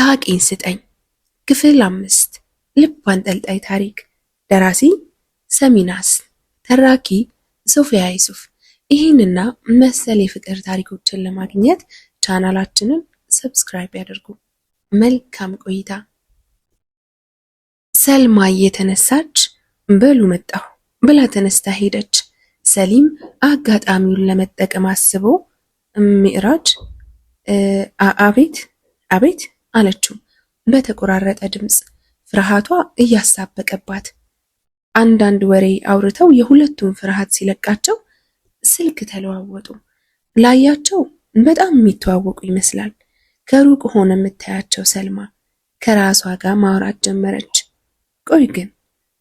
ሳቄን ስጠኝ ክፍል 5 ልብ አንጠልጣይ ታሪክ። ደራሲ ሰሚናስ፣ ተራኪ ሶፊያ ይሱፍ። ይህንና መሰል የፍቅር ታሪኮችን ለማግኘት ቻናላችንን subscribe ያድርጉ። መልካም ቆይታ። ሰልማ እየተነሳች በሉ መጣሁ ብላ ተነስታ ሄደች። ሰሊም አጋጣሚውን ለመጠቀም አስቦ ሚዕራጅ አቤት አቤት አለችው በተቆራረጠ ድምፅ፣ ፍርሃቷ እያሳበቀባት። አንዳንድ ወሬ አውርተው የሁለቱም ፍርሃት ሲለቃቸው ስልክ ተለዋወጡ። ላያቸው በጣም የሚተዋወቁ ይመስላል። ከሩቅ ሆነ የምታያቸው ሰልማ ከራሷ ጋር ማውራት ጀመረች። ቆይ ግን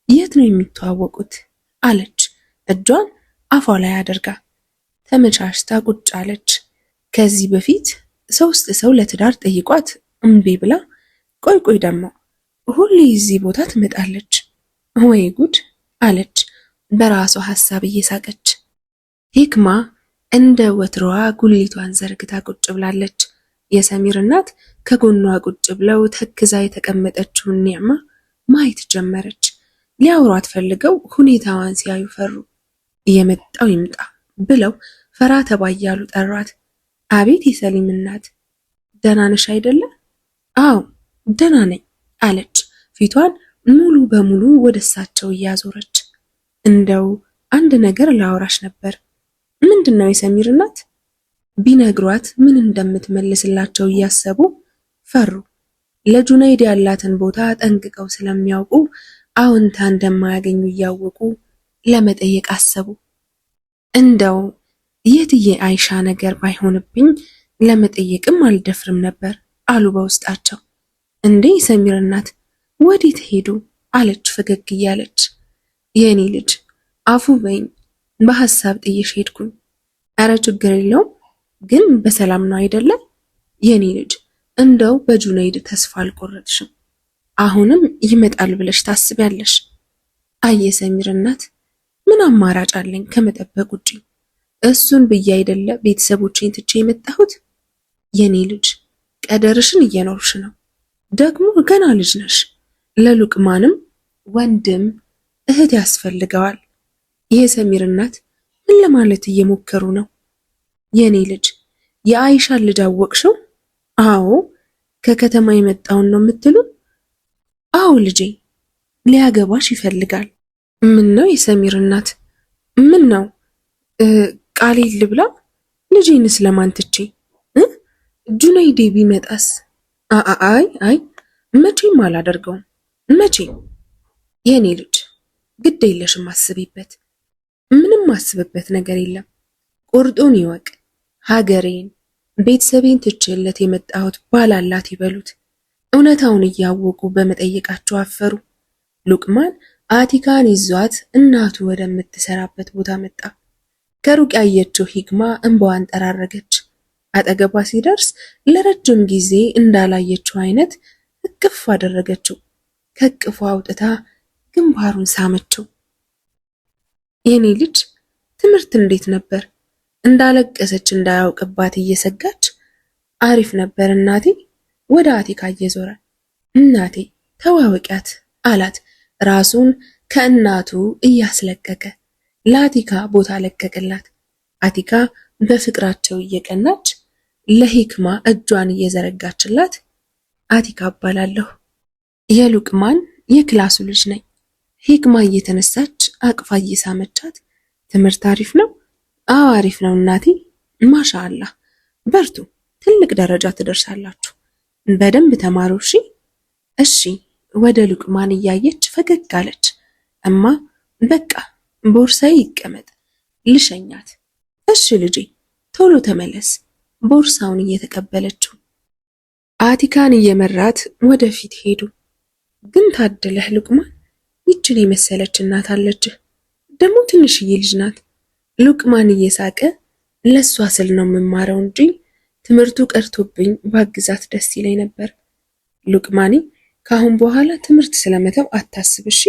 የት ነው የሚተዋወቁት? አለች እጇን አፏ ላይ አድርጋ። ተመቻችታ ቁጭ አለች። ከዚህ በፊት ሶስት ሰው ለትዳር ጠይቋት እምቢ ብላ፣ ቆይ ቆይ ደግሞ ሁሌ እዚህ ቦታ ትመጣለች ወይ ጉድ አለች በራሷ ሀሳብ እየሳቀች። ሂክማ እንደ ወትሮዋ ጉሊቷን ዘርግታ ቁጭ ብላለች። የሰሚር እናት ከጎኗ ቁጭ ብለው ተክዛ የተቀመጠችውን ኒዕማ ማየት ጀመረች። ሊያወሯት ፈልገው ሁኔታዋን ሲያዩ ፈሩ። እየመጣው ይምጣ ብለው ፈራ ተባ እያሉ ጠሯት። አቤት የሰሊም እናት፣ ደህና ነሽ አይደለ? አዎ ደህና ነኝ አለች፣ ፊቷን ሙሉ በሙሉ ወደ እሳቸው እያዞረች። እንደው አንድ ነገር ላወራሽ ነበር። ምንድን ነው የሰሚር እናት? ቢነግሯት ምን እንደምትመልስላቸው እያሰቡ ፈሩ። ለጁናይድ ያላትን ቦታ ጠንቅቀው ስለሚያውቁ አዎንታ እንደማያገኙ እያወቁ ለመጠየቅ አሰቡ። እንደው የትዬ አይሻ ነገር ባይሆንብኝ ለመጠየቅም አልደፍርም ነበር አሉ በውስጣቸው። እንዴ ሰሚር እናት ወዴት ሄዱ? አለች ፈገግ እያለች። የኔ ልጅ አፉ በይኝ፣ በሀሳብ ጥዬሽ ሄድኩኝ። አረ ችግር የለውም ግን በሰላም ነው አይደለም? የኔ ልጅ እንደው በጁነይድ ተስፋ አልቆረጥሽም። አሁንም ይመጣል ብለሽ ታስቢያለሽ? አየ ሰሚር እናት ምን አማራጭ አለኝ ከመጠበቅ ውጪ? እሱን ብዬ አይደለ ቤተሰቦቼን ትቼ የመጣሁት? የኔ ልጅ ቀደርሽን እየኖርሽ ነው። ደግሞ ገና ልጅ ነሽ። ለሉቅማንም ወንድም እህት ያስፈልገዋል። የሰሚር እናት ምን ለማለት እየሞከሩ ነው? የኔ ልጅ የአይሻን ልጅ አወቅሽው? አዎ። ከከተማ የመጣውን ነው የምትሉ? አዎ ልጄ፣ ሊያገባሽ ይፈልጋል። ምን ነው የሰሚር እናት? ምን ነው ቃሌ ልብላ? ልጄንስ ለማን ትቼ? ጁነይዴ ቢመጣስ? አይ አይ መቼም አላደርገውም። መቼም የኔ ልጅ ግድ የለሽም፣ አስቢበት። ምንም አስብበት ነገር የለም። ቁርጡን ይወቅ። ሀገሬን ቤተሰቤን ትቼለት የመጣሁት ባላላት ይበሉት። እውነታውን እያወቁ በመጠየቃቸው አፈሩ። ሉቅማን አቲካን ይዟት እናቱ ወደምትሰራበት ቦታ መጣ። ከሩቅ ያየችው ሂክማ እንባዋን ጠራረገች። አጠገቧ ሲደርስ ለረጅም ጊዜ እንዳላየችው አይነት እቅፍ አደረገችው። ከእቅፏ አውጥታ ግንባሩን ሳመችው። የኔ ልጅ ትምህርት እንዴት ነበር? እንዳለቀሰች እንዳያውቅባት እየሰጋች አሪፍ ነበር እናቴ። ወደ አቲካ እየዞረ እናቴ ተዋወቂያት አላት፣ ራሱን ከእናቱ እያስለቀቀ። ለአቲካ ቦታ ለቀቀላት። አቲካ በፍቅራቸው እየቀናች ለሂክማ እጇን እየዘረጋችላት አቲካ እባላለሁ፣ የሉቅማን የክላሱ ልጅ ነኝ። ሂክማ እየተነሳች አቅፋ እየሳመቻት ትምህርት አሪፍ ነው? አዎ አሪፍ ነው እናቴ። ማሻአላህ በርቱ፣ ትልቅ ደረጃ ትደርሳላችሁ። በደንብ ተማሩ እሺ። እሺ። ወደ ሉቅማን እያየች ፈገግ አለች። እማ በቃ ቦርሳዬ ይቀመጥ ልሸኛት። እሺ ልጄ ቶሎ ተመለስ። ቦርሳውን እየተቀበለችው አቲካን እየመራት ወደፊት ሄዱ። ግን ታድለህ ሉቅማን፣ ይችን የመሰለች እናት አለችህ። ደግሞ ትንሽዬ ልጅ ናት። ሉቅማን እየሳቀ ለሷ ስል ነው የምማረው እንጂ ትምህርቱ ቀርቶብኝ ባግዛት ደስ ይለኝ ነበር። ሉቅማኔ ከአሁን በኋላ ትምህርት ስለመተው አታስብ እሺ።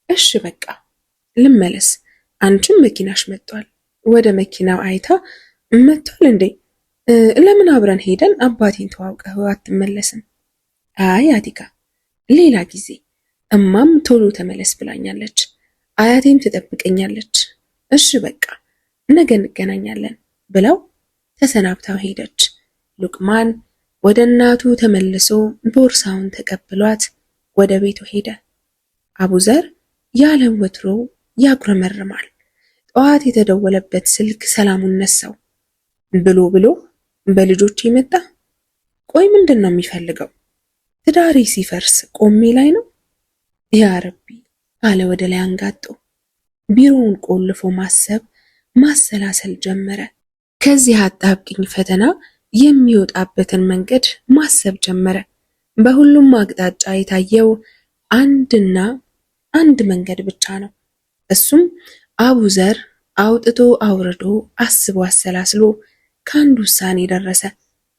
እሺ በቃ ልመለስ፣ አንቺም መኪናሽ መጥቷል። ወደ መኪናው አይታ መጥቷል እንዴ? ለምን አብረን ሄደን አባቴን ተዋውቀህ አትመለስም? አይ አቲካ፣ ሌላ ጊዜ እማም ቶሎ ተመለስ ብላኛለች። አያቴም ትጠብቀኛለች። እሺ በቃ ነገ እንገናኛለን ብለው ተሰናብታው ሄደች። ሉቅማን ወደ እናቱ ተመልሶ ቦርሳውን ተቀብሏት ወደ ቤቱ ሄደ። አቡዘር ያለ ወትሮ ያጉረመርማል። ጠዋት የተደወለበት ስልክ ሰላሙን ነሳው። ብሎ ብሎ በልጆች የመጣ ቆይ ምንድን ነው የሚፈልገው? ትዳሬ ሲፈርስ ቆሜ ላይ ነው? ያ ረቢ አለ ወደ ላይ አንጋጦ። ቢሮውን ቆልፎ ማሰብ ማሰላሰል ጀመረ። ከዚህ አጣብቂኝ ፈተና የሚወጣበትን መንገድ ማሰብ ጀመረ። በሁሉም አቅጣጫ የታየው አንድና አንድ መንገድ ብቻ ነው። እሱም አቡዘር አውጥቶ አውርዶ አስቦ አሰላስሎ ከአንድ ውሳኔ ደረሰ።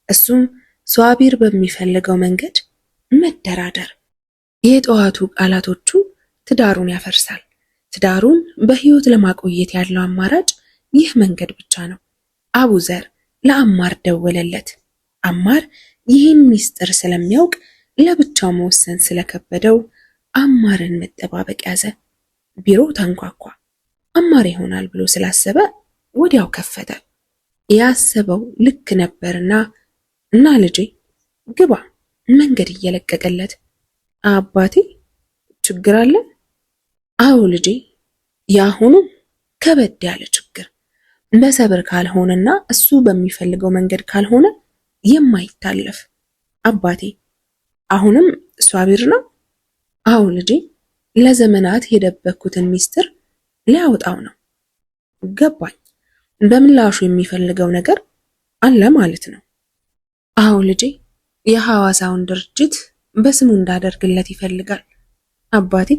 እሱም ሷቢር በሚፈልገው መንገድ መደራደር። የጠዋቱ ቃላቶቹ ትዳሩን ያፈርሳል። ትዳሩን በህይወት ለማቆየት ያለው አማራጭ ይህ መንገድ ብቻ ነው። አቡዘር ለአማር ደወለለት። አማር ይህን ሚስጥር ስለሚያውቅ ለብቻው መወሰን ስለከበደው አማርን መጠባበቅ ያዘ። ቢሮ ተንኳኳ። አማር ይሆናል ብሎ ስላሰበ ወዲያው ከፈተ። ያሰበው ልክ ነበርና እና ልጄ ግባ መንገድ እየለቀቀለት አባቴ ችግር አለ? አዎ ልጄ፣ የአሁኑ ከበድ ያለ ችግር በሰብር ካልሆነና እሱ በሚፈልገው መንገድ ካልሆነ የማይታለፍ። አባቴ አሁንም ሷቢር ነው? አዎ ልጄ፣ ለዘመናት የደበኩትን ሚስጥር ሊያወጣው ነው። ገባኝ። በምላሹ የሚፈልገው ነገር አለ ማለት ነው። አዎ ልጄ፣ የሐዋሳውን ድርጅት በስሙ እንዳደርግለት ይፈልጋል። አባቴ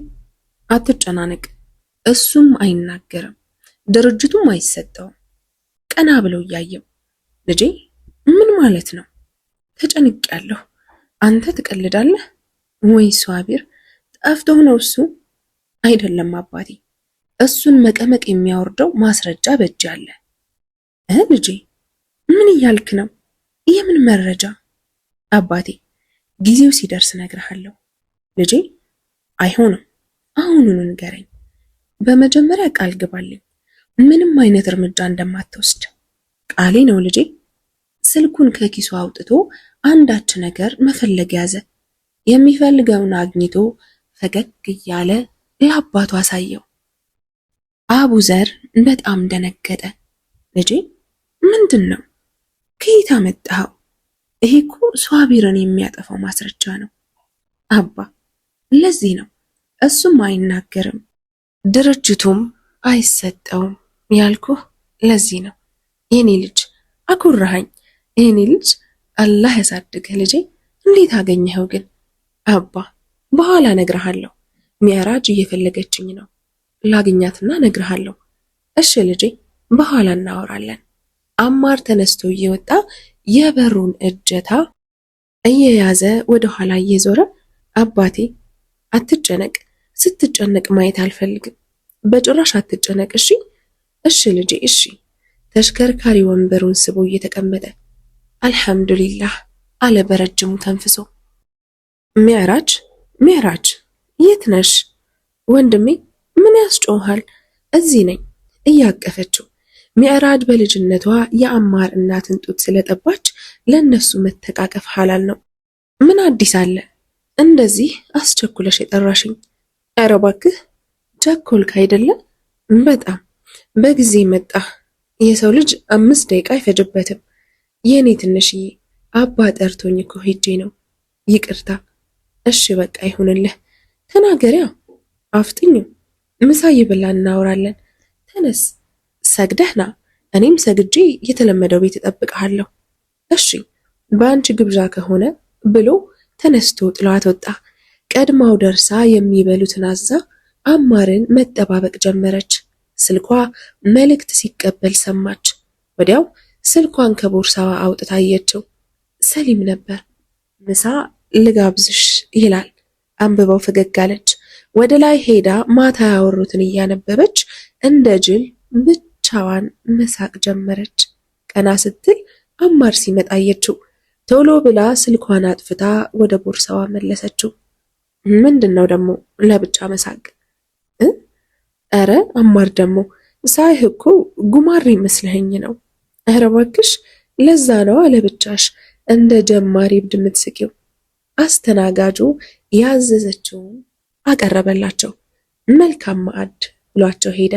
አትጨናነቅ፣ እሱም አይናገርም፣ ድርጅቱም አይሰጠውም። ቀና ብለው እያየው ልጄ ምን ማለት ነው? ተጨንቄያለሁ። አንተ ትቀልዳለህ ወይ? ሷቢር ጠፍቶ ነው እሱ? አይደለም አባቴ፣ እሱን መቀመቅ የሚያወርደው ማስረጃ በእጅ አለ። ልጄ ምን እያልክ ነው? የምን መረጃ? አባቴ ጊዜው ሲደርስ እነግርሃለሁ። ልጄ አይሆንም፣ አሁኑኑ ንገረኝ። በመጀመሪያ ቃል ግባልኝ ምንም አይነት እርምጃ እንደማትወስድ። ቃሌ ነው ልጄ። ስልኩን ከኪሱ አውጥቶ አንዳች ነገር መፈለግ ያዘ። የሚፈልገውን አግኝቶ ፈገግ እያለ ለአባቱ አሳየው። አቡዘር በጣም ደነገጠ። ልጄ ምንድን ነው? ከየት አመጣኸው? ይሄ እኮ ሷቢርን የሚያጠፋው ማስረጃ ነው። አባ ለዚህ ነው እሱም አይናገርም ድርጅቱም አይሰጠውም ያልኩህ ለዚህ ነው። የኔ ልጅ አኮራኸኝ። የኔ ልጅ አላህ ያሳድግህ ልጄ። እንዴት አገኘኸው ግን? አባ በኋላ እነግርሃለሁ። ሚያራጅ እየፈለገችኝ ነው። ላግኛትና እነግርሃለሁ። እሺ ልጄ፣ በኋላ እናወራለን። አማር ተነስቶ እየወጣ የበሩን እጀታ እየያዘ ወደ ኋላ እየዞረ አባቴ አትጨነቅ፣ ስትጨነቅ ማየት አልፈልግም። በጭራሽ አትጨነቅ። እሺ እሺ ልጄ እሺ። ተሽከርካሪ ወንበሩን ስቦ እየተቀመጠ አልሐምዱሊላህ አለ በረጅሙ ተንፍሶ። ሚዕራጅ ሚዕራጅ የት ነሽ ወንድሜ? ምን ያስጮሃል? እዚህ ነኝ እያቀፈችው ሚዕራጅ በልጅነቷ የአማር እናትን ጡት ስለጠባች ለእነሱ መተቃቀፍ ሐላል ነው። ምን አዲስ አለ እንደዚህ አስቸኩለሽ የጠራሽኝ? ኧረ እባክህ ቸኮልክ አይደለ? በጣም በጊዜ መጣ። የሰው ልጅ 5 ደቂቃ አይፈጅበትም። የኔ ትንሽዬ አባ ጠርቶኝ እኮ ሄጄ ነው። ይቅርታ። እሺ በቃ ይሁንልህ። ተናገሪያ፣ አፍጥኙ። ምሳ እየበላን እናወራለን። ተነስ ሰግደህ ና፣ እኔም ሰግጄ የተለመደው ቤት እጠብቅሃለሁ። እሺ በአንቺ ግብዣ ከሆነ ብሎ ተነስቶ ጥሏት ወጣ። ቀድማው ደርሳ የሚበሉትን አዛ አማርን መጠባበቅ ጀመረች። ስልኳ መልእክት ሲቀበል ሰማች። ወዲያው ስልኳን ከቦርሳዋ አውጥታ አየችው። ሰሊም ነበር። ምሳ ልጋብዝሽ ይላል። አንብባው ፈገግ አለች። ወደ ላይ ሄዳ ማታ ያወሩትን እያነበበች እንደ ጅል ብቻዋን መሳቅ ጀመረች። ቀና ስትል አማር ሲመጣ አየችው። ቶሎ ብላ ስልኳን አጥፍታ ወደ ቦርሳዋ መለሰችው። ምንድን ነው ደግሞ ለብቻ መሳቅ? ኧረ አማር ደግሞ ሳይህ እኮ ጉማሬ መስለኸኝ ነው። ኧረ እባክሽ ለዛ ነዋ ለብቻሽ እንደ ጀማሪ እብድ የምትስቂው። አስተናጋጁ ያዘዘችውን አቀረበላቸው። መልካም ማዕድ ብሏቸው ሄደ።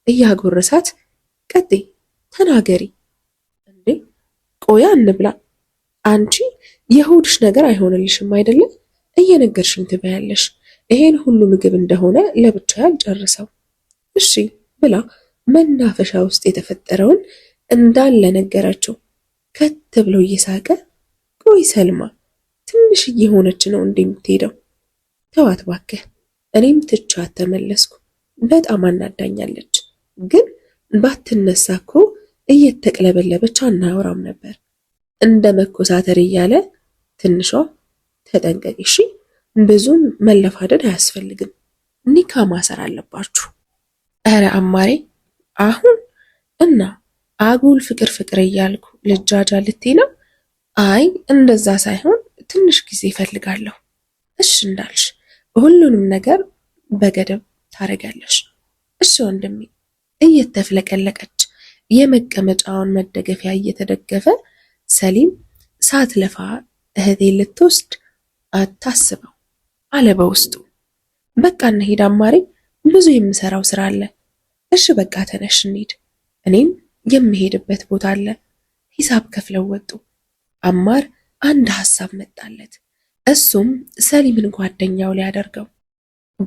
እያጎረሳት ቀጥይ ተናገሪ። እንዴ ቆያ እንብላ። አንቺ የሆድሽ ነገር አይሆንልሽም አይደለም? እየነገርሽኝ ትበያለሽ። ይሄን ሁሉ ምግብ እንደሆነ ለብቻ ያልጨርሰው። እሺ ብላ መናፈሻ ውስጥ የተፈጠረውን እንዳለ ነገረችው። ከት ብሎ እየሳቀ ቆይ ሰልማ ትንሽ እየሆነች ነው እንዴ የምትሄደው? ተዋት ባክህ። እኔም ትቻት ተመለስኩ። በጣም አናዳኛለች፣ ግን ባትነሳ እኮ እየተቅለበለበች አናወራም ነበር። እንደ መኮሳተር እያለ ትንሿ ተጠንቀቂ እሺ፣ ብዙም መለፋደድ አያስፈልግም፣ ኒካ ማሰር አለባችሁ። ኧረ አማሬ አሁን እና አጉል ፍቅር ፍቅር እያልኩ ልጃጃ ልቴ ነው? አይ እንደዛ ሳይሆን ትንሽ ጊዜ እፈልጋለሁ። እሽ እንዳልሽ ሁሉንም ነገር በገደብ ታደርጊያለሽ። እሺ ወንድሜ። እየተፍለቀለቀች የመቀመጫውን መደገፊያ እየተደገፈ ሰሊም ሳትለፋ እህቴ ልትወስድ አታስበው አለ በውስጡ። በቃ እንሂድ አማሬ፣ ብዙ የምሰራው ስራ አለ። እሺ በቃ ተነሽ እንሂድ፣ እኔም የምሄድበት ቦታ አለ። ሂሳብ ከፍለው ወጡ። አማር አንድ ሀሳብ መጣለት። እሱም ሰሊምን ጓደኛው ሊያደርገው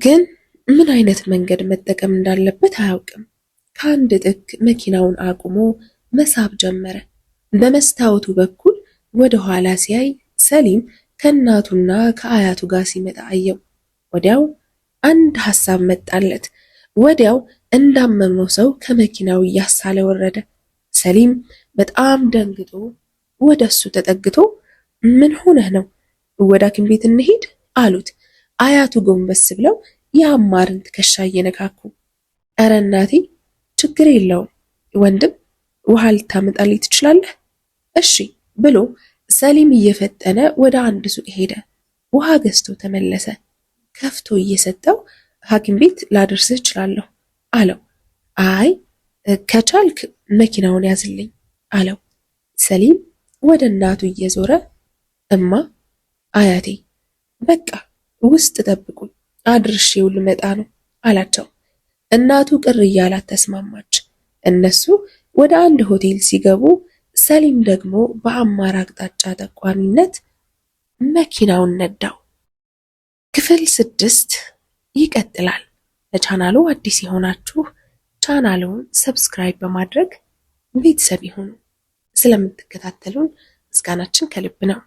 ግን ምን አይነት መንገድ መጠቀም እንዳለበት አያውቅም። ከአንድ ጥግ መኪናውን አቁሞ መሳብ ጀመረ። በመስታወቱ በኩል ወደ ኋላ ሲያይ ሰሊም ከእናቱና ከአያቱ ጋር ሲመጣ አየው። ወዲያው አንድ ሀሳብ መጣለት። ወዲያው እንዳመመው ሰው ከመኪናው እያሳለ ወረደ። ሰሊም በጣም ደንግጦ ወደ እሱ ተጠግቶ ምን ሆነህ ነው? ወደ ሐኪም ቤት እንሂድ አሉት። አያቱ ጎንበስ ብለው የአማርን ትከሻ እየነካኩ ኧረ እናቴ ችግር የለውም ወንድም፣ ውሃ ልታመጣልኝ ትችላለህ? እሺ ብሎ ሰሊም እየፈጠነ ወደ አንድ ሱቅ ሄደ። ውሃ ገዝቶ ተመለሰ። ከፍቶ እየሰጠው ሐኪም ቤት ላደርስህ እችላለሁ አለው። አይ ከቻልክ መኪናውን ያዝልኝ አለው። ሰሊም ወደ እናቱ እየዞረ እማ አያቴ በቃ ውስጥ ጠብቁኝ አድርሼው ልመጣ ነው አላቸው። እናቱ ቅር እያላት ተስማማች። እነሱ ወደ አንድ ሆቴል ሲገቡ ሰሊም ደግሞ በአማር አቅጣጫ ጠቋሚነት መኪናውን ነዳው። ክፍል 6 ይቀጥላል። ለቻናሉ አዲስ የሆናችሁ ቻናሉን subscribe በማድረግ ቤተሰብ ይሁኑ። ስለምትከታተሉን ምስጋናችን ከልብ ነው።